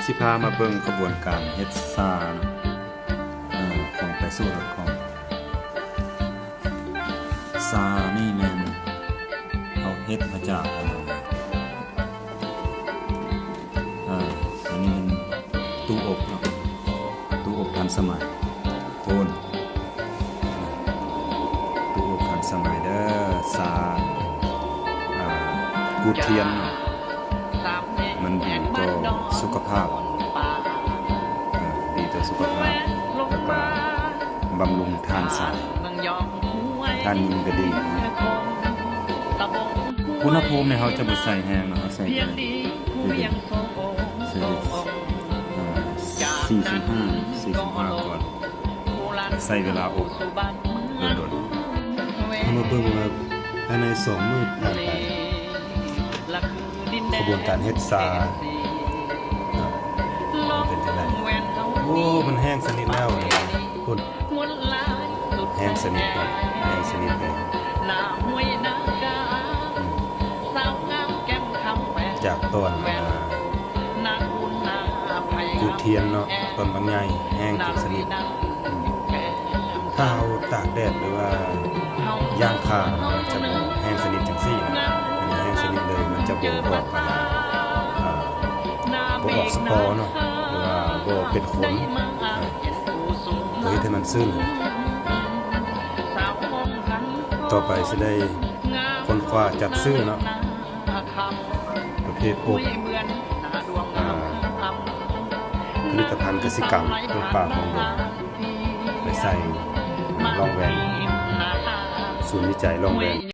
ຊິພາມາເບິ່ງຂະບວນການເຮັດຊາເນາະ ເອີ ຂອງໄປຊູດອດຄອມ. ຊານີ້ແມ່ນເຮົາເຮັດມາຈາກ ອັນນັ້ນ ເອີ ອັນນີ້ແມ່ນຕູ້ອົບເນາະ ຕູ້ອົບທັນສະໄໝ. ໂພນ ຕູ້ອົບທັນສະໄໝເດີ ຊາ ອ່າ ກູດທຽນ ມັນດີຕໍ່ສຸຂະພາບ ເອີ ດີຕໍ່ສຸຂະພາບ ແລ້ວກໍບຳລຸງທານຊາຍ ທານຍິງກໍດີ. ອຸນຫະພູມນີ້ເຮົາຈະບໍ່ໃສ່ແຮງເນາະ ເຮົາໃສ່ແຕ່ ໃສ່ແຕ່ ເອີ ສີ່ສິບຫ້າ ສີ່ສິບຫ້າກ່ອນ. ໃຊ້ເວລາອົບດົນໆ. ເຮົາມາເບິ່ງວ່າພາຍໃນສອງມື້ຜ່ານໄປ ຂະບວນການເຮັດຊາເນາະ ມັນເປັນຈັ່ງໃດ. ໂອ້ ມັນແຫ້ງສະໜິດແລ້ວ ພຸ້ນ ແຫ້ງສະໜິດແລ້ວ ແຫ້ງສະໜິດແລ້ວ. ອືມ ຈາກຕອນ ອ່າ ກູດທຽນເນາະ ຕອນບັກໃຫຍ່ແຫ້ງຈົນສະໜິດ. ອືມ ຖ້າເຮົາຕາກແດດ ຫຼືວ່າຍ່າງຄາ ມັນຈະບໍ່ແຫ້ງສະໜິດຈັ່ງຊີ້ນະ ມັນແຫ້ງສະໜິດເລີຍ ມັນຈະບໍ່ອອກ ອ່າ ບໍ່ອອກສະປໍເນາະ ຫຼືວ່າບໍ່ເປັນຂົນ ອ່າ ບໍ່ເຮັດໃຫ້ມັນຊືນ. ຕໍ່ໄປຊິໄດ້ຄົ້ນຄວ້າຈັດຊື້ເນາະ ປະເພດອົບ ອ່າ ຜະລິດຕະພັນກະສິກຳຂອງປ່າຂອງດົງ ໄປໃສ່ລ່ອງແວນ ສູນວິໄຈລ່ອງແວນ.